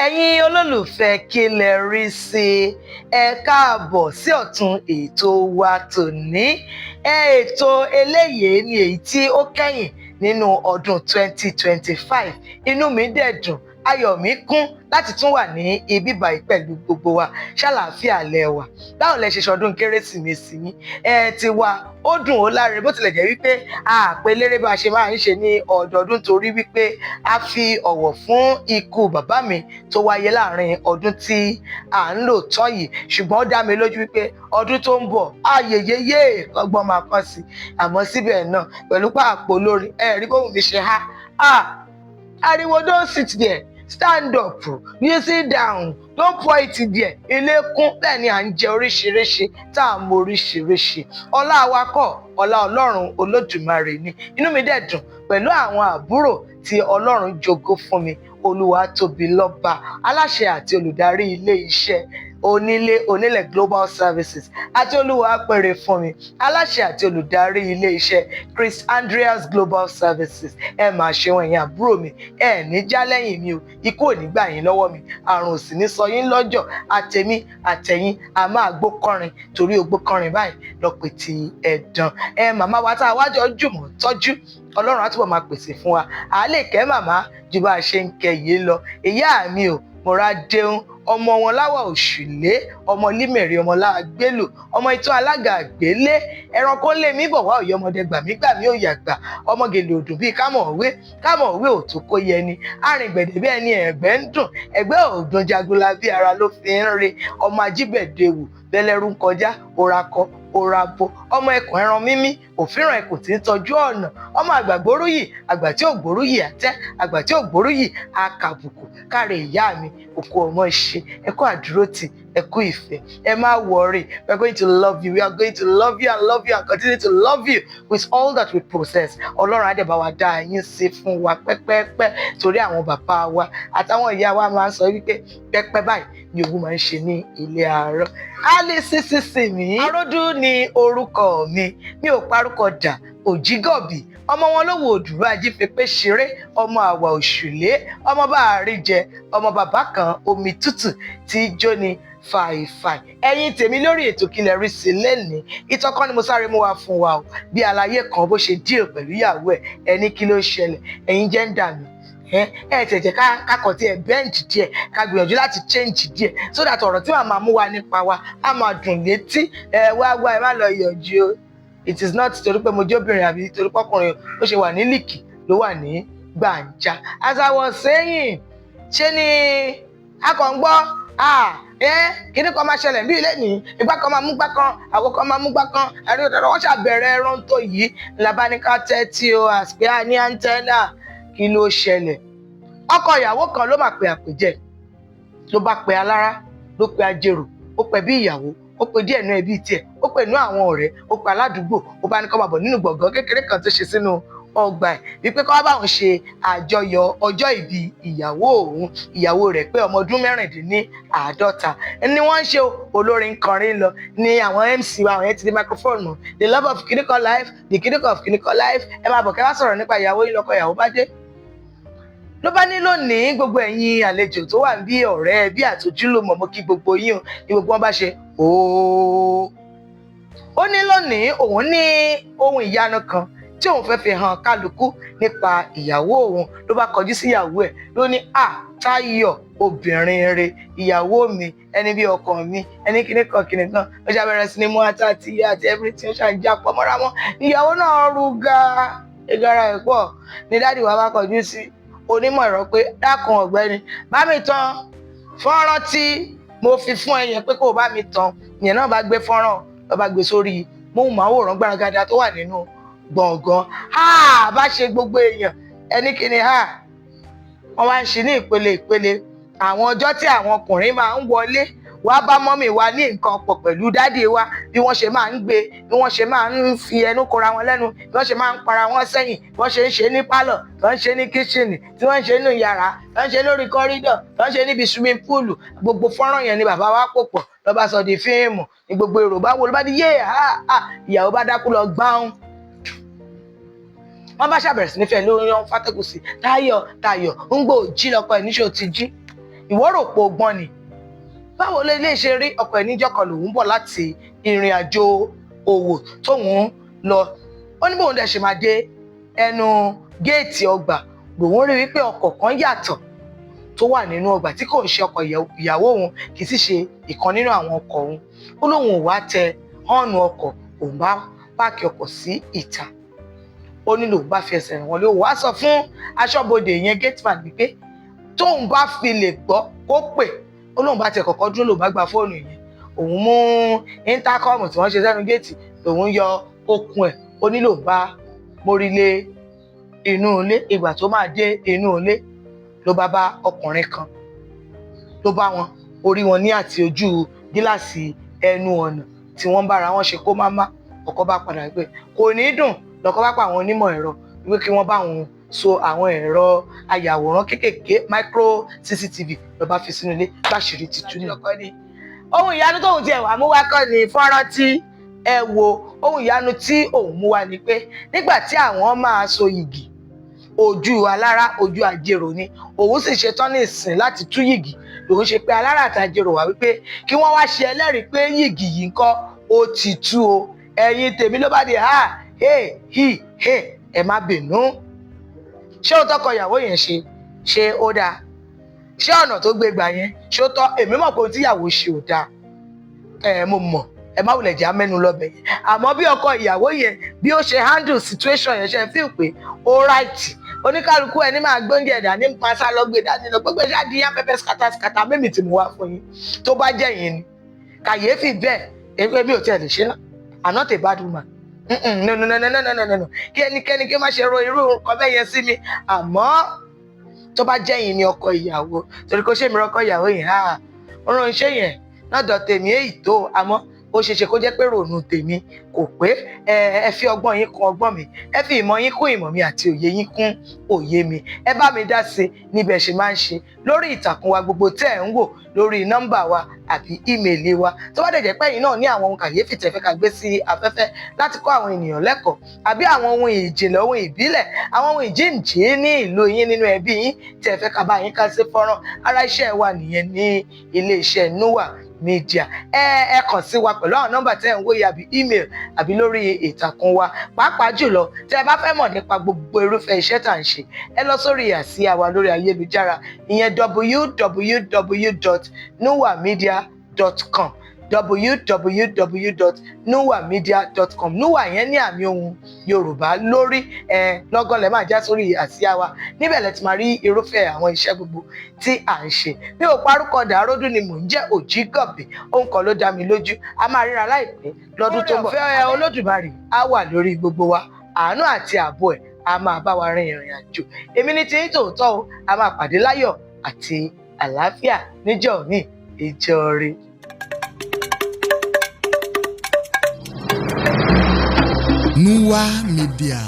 Ẹ̀yin olólùfẹ́ Kí Lẹ Rí Sí, ẹ káàbọ̀ sí ọ̀tún ètò wa tòní. Ẹ ètò eléyìí ni èyí tí ó kẹ́yìn nínú ọdún 2025. Inú mi dẹ̀ dùn, ayọ̀ mi kún láti tún wà ní ibi báyìí pẹ̀lú gbogbo wa. Ṣàlàáfíà lẹ wà? Báwo lẹ ṣe ṣọdún Kérésìmesì yín? Ẹ ti wa, ó dùn, ó láre. Bó tilẹ̀ jẹ́ wípé àpè lérè bá a ṣe máa ń ṣe ní ọdọọdún, torí wípé a fi ọ̀wọ̀ fún ikú bàbá mi tó wáyé láàrin ọdún tí à ń lò tán yìí. Ṣùgbọ́n ó dá mi lójú wípé ọdún tó ń bọ̀, ayẹyẹyẹ ọgbọ́n máa kàn sí. Àmọ́ síbẹ̀ náà, pẹ̀lú pàápọ̀ lórí ẹ rí bóun mi ṣe há ariwo, "Don't sit there, stand up, you sit down, don't point there." Ilé kún, bẹ́ẹ̀ ni à ń jẹ oríṣiríṣi, tá à ń mọ oríṣiríṣi. Ọlá wa kọ́, ọlá Ọlọ́run Olódùmarè ni. Inú mi dẹ̀ dùn pẹ̀lú àwọn àbúrò tí Ọlọ́run jogún fún mi. Olúwatóbilọ́ba, aláṣẹ àti olùdarí ilé iṣẹ́ Onílé Onílẹ̀ Global Services, àti Olúwapẹ̀rẹ̀ fún mi, aláṣẹ àti olùdarí ilé iṣẹ́ Chris Andreas Global Services. Ẹ máa ṣeun, ẹ̀yin àbúrò mi. Ẹ ní já lẹ́yìn mi o. Ikú ò ní gbà yín lọ́wọ́ mi, àrùn ò sì ní sọ yín lọ́jọ́. Àtẹ̀mí àtẹ̀yìn, a máa gbó kọrin, torí ogbó kọrin báyìí lọ́pẹ̀ tí ẹ̀dán. Ẹ màmá wa tá a wájọ jùmọ̀ tọ́jú, Ọlọ́run á túbọ̀ máa pèsè fún wa, à á lè kẹ́ màmá ju bá a ṣe ń kẹ́ yìí lọ. Ìyá mi ò mọ̀ra dẹun, ọmọ wọn láwà òṣùlé, ọmọ límẹ̀rẹ̀, ọmọ láàgbélù, ọmọ ìtọ́ alága àgbélé. Ẹranko lé mi bọ̀ wá òye ọmọdé gbàmígbàmí òyàgbà, ọmọ gèlè òdùn bíi kámọ̀wé kámọ̀wé òtún kó yẹ ni arìngbẹ̀dẹ̀ bí ẹni ẹ̀gbẹ́ ń dùn, ẹ̀gbẹ́ òdùn jagunla bí ara ló fi ń re. Ọmọ ajíbẹ̀dẹ̀wù bẹ́lẹ́rú ń kọjá orakọ orabo, ọmọ ẹkùn ẹran mímí òfìràn ẹkùn tí ń tọ́jú ọ̀nà, ọmọ àgbà gbóríyì, àgbà tí ò gbóríyì àtẹ, àgbà tí ò gbóríyì àkàbùkù. Káre ìyá mi, òkú ọmọ ṣe, ẹ kú àdúrótì, ẹ kú ìfẹ́. Ẹ má worry, we are going to love you, we are going to love you and love you and continue to love you with all that we possess. Ọlọ́run á dẹ̀ bá wa dá yín sí fún wa pẹ́pẹ́pẹ́, torí àwọn bàbá wa àtàwọn ìyá wa máa ń sọ wípé pẹ́pẹ́ báyìí ni ogún máa ń ṣe ní ilé àárọ̀. Alice sísì mi Aródú ni orúkọ mi, mi ò parúkọ dà. Òjígọ̀bì, ọmọ wọn ló wo òdùrú ajífepé ṣeré, ọmọ àwà òṣùlé, ọmọ bá a rí jẹ, ọmọ bàbá kan omi tútù tí jóni fàìfàì. Ẹ̀yin tèmi, lórí ètò Kí Lẹ Rí Sí lẹ́nìí, ìtàn kan ni mo sáré mú wá fún wa o, bí aláyé kan bó ṣe deal pẹ̀lú ìyàwó ẹ̀. Ẹni kí ló ṣẹlẹ̀? Ẹ̀yin gender mi, ẹ tẹ̀jẹ̀ ká kakọ̀ tí ẹ bend díẹ̀, ká gbìyànjú láti change díẹ̀, so that ọ̀rọ̀ tí màá máa mú wa nípa wa á máa dùn létí. Ẹ wá wá, ẹ má lọ yọjú o. It is not torí pé mo jóbìnrin àbí torí pọ́kùnrin ó ṣe wà ní líkì ló wà ní gbàǹjà. As I was saying, ṣé ni a kàn ń gbọ́ kíní kan máa ṣẹlẹ̀ bí ilé ní ìgbà kan máa mú gbá kan, àwo kan máa mú gbá kan, àrí òdòdó. Wọ́n ṣàbẹ̀rẹ̀ ẹran tó yìí labaníká tẹ́tí o, àsìpé a ní antenna. Kí ló ṣẹlẹ̀? Ọkọ ìyàwó kan ló máa pe àpèjẹ, ló bá pe alára, ló pe ajérò, ó pe bí ìyàwó, ó pe díẹ̀ nú ẹbí tiẹ̀, ó pe nú àwọn ọ̀rẹ́, ó pe aládùúgbò. Ó bá ní kó máa bọ̀ nínú gbọ̀ngàn kékeré kan tó ṣe sínú ọgbà ẹ̀, wípé kó wá bá òun ṣe àjọyọ̀ ọjọ́ ìbí ìyàwó òun. Ìyàwó rẹ̀ pé ọmọ ọdún 46 ni wọ́n ń ṣe. Olórin kọrin lọ ní àwọn MC wa, àwọn yẹn ti di microphone mọ́. "The love of kìnìkan life, the kìnìkan of kìnìkan life, ẹ máa bọ̀ kẹ́ wá sọ̀rọ̀ nípa ìyàwó yín." Lọ́kọ ìyàwó bá dé, ló bá ní, "Lónìí, gbogbo ẹ̀yin àlejò tó wà bí ọ̀rẹ́ bí àtòjúlùmọ̀, mo kí gbogbo yín o." Ní gbogbo wọn bá ṣe ooo. Ó ní lónìí, òun ní ohun ìyanu kan tí òun fẹ́ fi hàn kálukú nípa ìyàwó òun. Ló bá kọjú sí ìyàwó ẹ̀, ló ní, "À, Táyọ̀, obìnrin rẹ̀, ìyàwó mi, ẹni bí ọkọ mi, ẹni kíní kan kíní kan." Ó ṣàbẹ̀rẹ̀ sí ní mú ata àti iyọ̀ àti everything, ó ṣàǹjà pọ̀ mọ́ra wọn. Ìyàwó náà rúgà ìgara ẹ̀ pọ̀. Ní daddy wa bá kọjú sí onímọ̀ ẹ̀rọ pé, "Dákun ọ̀gbẹ́ni, bá mi tan fọ́nrán tí mo fi fún ẹ yẹn pé kó o bá mi tan." Ìyẹn náà bá gbé fọ́nrán ló bá gbé sórí móhùnmáwòrán gbáragada tó wà nínú gbọ̀ngàn. Bá ṣe gbogbo èèyàn, ẹni kìíní ha, wọ́n wá ń ṣe ní ìpele ìpele. Àwọn ọjọ́ tí àwọn ọkùnrin máa ń wọlé wá bá mummy wa ní nǹkan pọ̀ pẹ̀lú daddy wa, bí wọ́n ṣe máa ń gbé, bí wọ́n ṣe máa ń fi ẹnu kora wọn lẹ́nu, bí wọ́n ṣe máa ń para wọn sẹ́yìn, bí wọ́n ṣe ń ṣe ní pálọ̀, tí wọ́n ń ṣe ní kitchen, tí wọ́n ń ṣe nínú yàrá, tí wọ́n ń ṣe lórí corridor, tí wọ́n ń ṣe níbi swimming pool. Gbogbo fọ́nrán yẹn ni bàbá wa pò pọ̀, ló bá sọ di fíìmù. Ní gbogbo èrò bá wo, ló bá di yé ha ha. Ìyàwó bá dákú lọ gbáhùn. Wọ́n bá ṣàbẹ̀rẹ̀ sí nífẹ̀ẹ́ lórí wọn fátẹ́kù sí Táyọ̀. Táyọ̀ ń gbò jí lọ́kọ ẹ̀ níṣó ti jí. Ìwọ rò pé o gbọ́n ni. Báwo lè lè ṣe rí? Ọkọ ẹ̀ níjọ́ kan lòun bọ̀ láti ìrìn àjò òwò tóun lọ. Ó ní bóun dẹ̀ ṣe máa dé ẹnu géètì ọgbà, lòun rí wípé ọkọ̀ kan yàtọ̀ tó wà nínú ọgbà tí kò ń ṣe ọkọ̀ ìyàwó òun, kì í sì ṣe ìkan nínú àwọn ọkọ̀ òun. Ó lóun ò wá tẹ họ́ọ̀nù ọkọ̀, òun bá park ọkọ̀ sí ìta. Ó ní lòun bá fi ẹsẹ̀ rìn wọlé. Òun wá sọ fún aṣọ́bodè yẹn, gateman, wípé tóun bá fi lè gbọ́, kó pè. Ó lóun bá tiẹ̀ kọ́kọ́ dúró, lòun bá gba fóònù yẹn, òun mú intercom tí wọ́n ṣe sẹ́nu géètì, lòun yọ okùn ẹ̀. Ó ní lòun bá mórí lé inú ilé. Ìgbà tó máa dé inú ilé, ló bá bá ọkùnrin kan, ló bá wọn orí wọn ní àti ojú gíláàsì ẹnu ọ̀nà tí wọ́n ń bára wọn ṣe kó má má. Ọkọ bá padà pé kò ní dùn. Lọkọ bá pa àwọn onímọ̀ ẹ̀rọ wípé kí wọ́n bá wọn so àwọn ẹ̀rọ ayàwòrán kéékèèké, micro CCTV, ló bá fi sínú ilé. Báṣìírí ti tú ní. Ohun ìyanu tóun tiẹ̀ wá mú wá kọ́ ni fọ́nrán tí ẹ wo. Ohun ìyanu tí òun mú wá ni pé nígbà tí àwọn máa so yìgì, ojú alára, ojú àjèrò ni. Òun sì ṣetán ní ìsìn láti tú yìgì. Lòun ṣe pé alára àti àjèrò wá wípé kí wọ́n wá ṣe ẹlẹ́rìí pé yìgì yìí ń kọ́ ó ti tú o. Ẹ̀yin tèmi, ló bá di ha he hi he. Ẹ má bínú. Ṣé ó tọkọ ìyàwó yẹn ṣe? Ṣé ó dáa? Ṣé ọ̀nà tó gbé gbà yẹn, ṣé ó tọ́? Èmi mọ̀ pé ohun tíyàwó ṣe ò dáa. Ẹ mo mọ̀, ẹ má wulẹ̀ jẹ́ amẹ́nu lọ́bẹ̀ yẹn. Àmọ́ bí ọkọ ìyàwó yẹn, bí ó ṣe handle situation yẹn, ṣe feel pé ó right? Oníkálukú ẹni máa gbóúnjẹ dání, pàṣẹ lọ gbé dání lọ gbogbo ṣáà di yán pẹpẹ skata skata. Mímì tí mo wá fún yín, tó bá jẹ́ yín ni, kàyéfì bẹ́ẹ̀, èmi ò tiẹ̀ lè ṣe náà. I'm not a bad woman. No, no, no, no, no, no, no, no. Kí ẹnikẹ́ni kí ó má ṣe ro irú nǹkan bẹ́ẹ̀ yẹn sí mi. Àmọ́ tó bá jẹ́ yín ni ọkọ ìyàwó, torí kó ṣe mi rọ́kọ ìyàwó yẹn, ah, ọ̀ràn iṣẹ́ yẹn lọ́dọ̀ tèmi èyí tó. Àmọ́ ó ṣe ṣe kó jẹ́ pé ròònù tèmi kò pé. Ẹ fi ọgbọ́n yín kún ọgbọ́n mi, ẹ fi ìmọ̀ yín kún ìmọ̀ mi, àti òye yín kún òye mi. Ẹ bá mi dá sí níbẹ̀ ṣe máa ń ṣe lórí ìtàkùn wa gbogbo tẹ́ ẹ̀ ń wò, lórí nọ́mbà wa àbí email wa. Tó bá dẹ̀ jẹ́ pé ẹ̀yin náà ní àwọn ohun kàyéfì tẹ́ fẹ́ ká gbé sí afẹ́fẹ́ láti kọ́ àwọn ènìyàn lẹ́kọ̀ọ́, àbí àwọn ohun ìjìnlẹ̀, ohun ìbílẹ̀, àwọn ohun ìjíǹjí ní ìlú yín, nínú ẹbí yín, tẹ́ fẹ́ ká bá yín ká sí fọ́nrán, ara iṣẹ́ wa nìyẹn ní ilé-iṣẹ́ Nuwa Media. Ẹ kàn sí wa pẹ̀lú àwọn nọ́mbà tẹ́ ẹ̀ ń wòye, àbí email, àbí lórí ìtàkùn wa. Pàápàá jùlọ, tẹ́ ẹ bá fẹ́ mọ̀ nípa gbogbo irúfẹ́ iṣẹ́ tá à ń ṣe, ẹ lọ sórí àsíá wa lórí ayélujára, ìyẹn www.nuwamedia.com, www.nuwamedia.com. Nuwa yẹn ní àmì ohun Yorùbá lórí. Ẹ lọ́gán lẹ́ máa já sórí àsíá wa. Níbẹ̀ lẹ ti máa rí irúfẹ́ àwọn iṣẹ́ gbogbo tí à ń ṣe. Mi ò parúkọ, dàródù ni mò ń jẹ́. Òjìgànbè ohun kan ló dá mi lójú, a máa ríra láìpẹ́ lọ́dún tó ń bọ̀. Ọ̀fẹ́ Olódùmarè á wà lórí gbogbo wa. Àánú àti ààbò ẹ̀ a máa bá wa rin ìrìn àjò. Èmi ní tí ń tòótọ́ o. A máa pàdé láyọ̀ àti àlàáfíà níjọ́ mi ìjọ rẹ̀. Nuwa Media.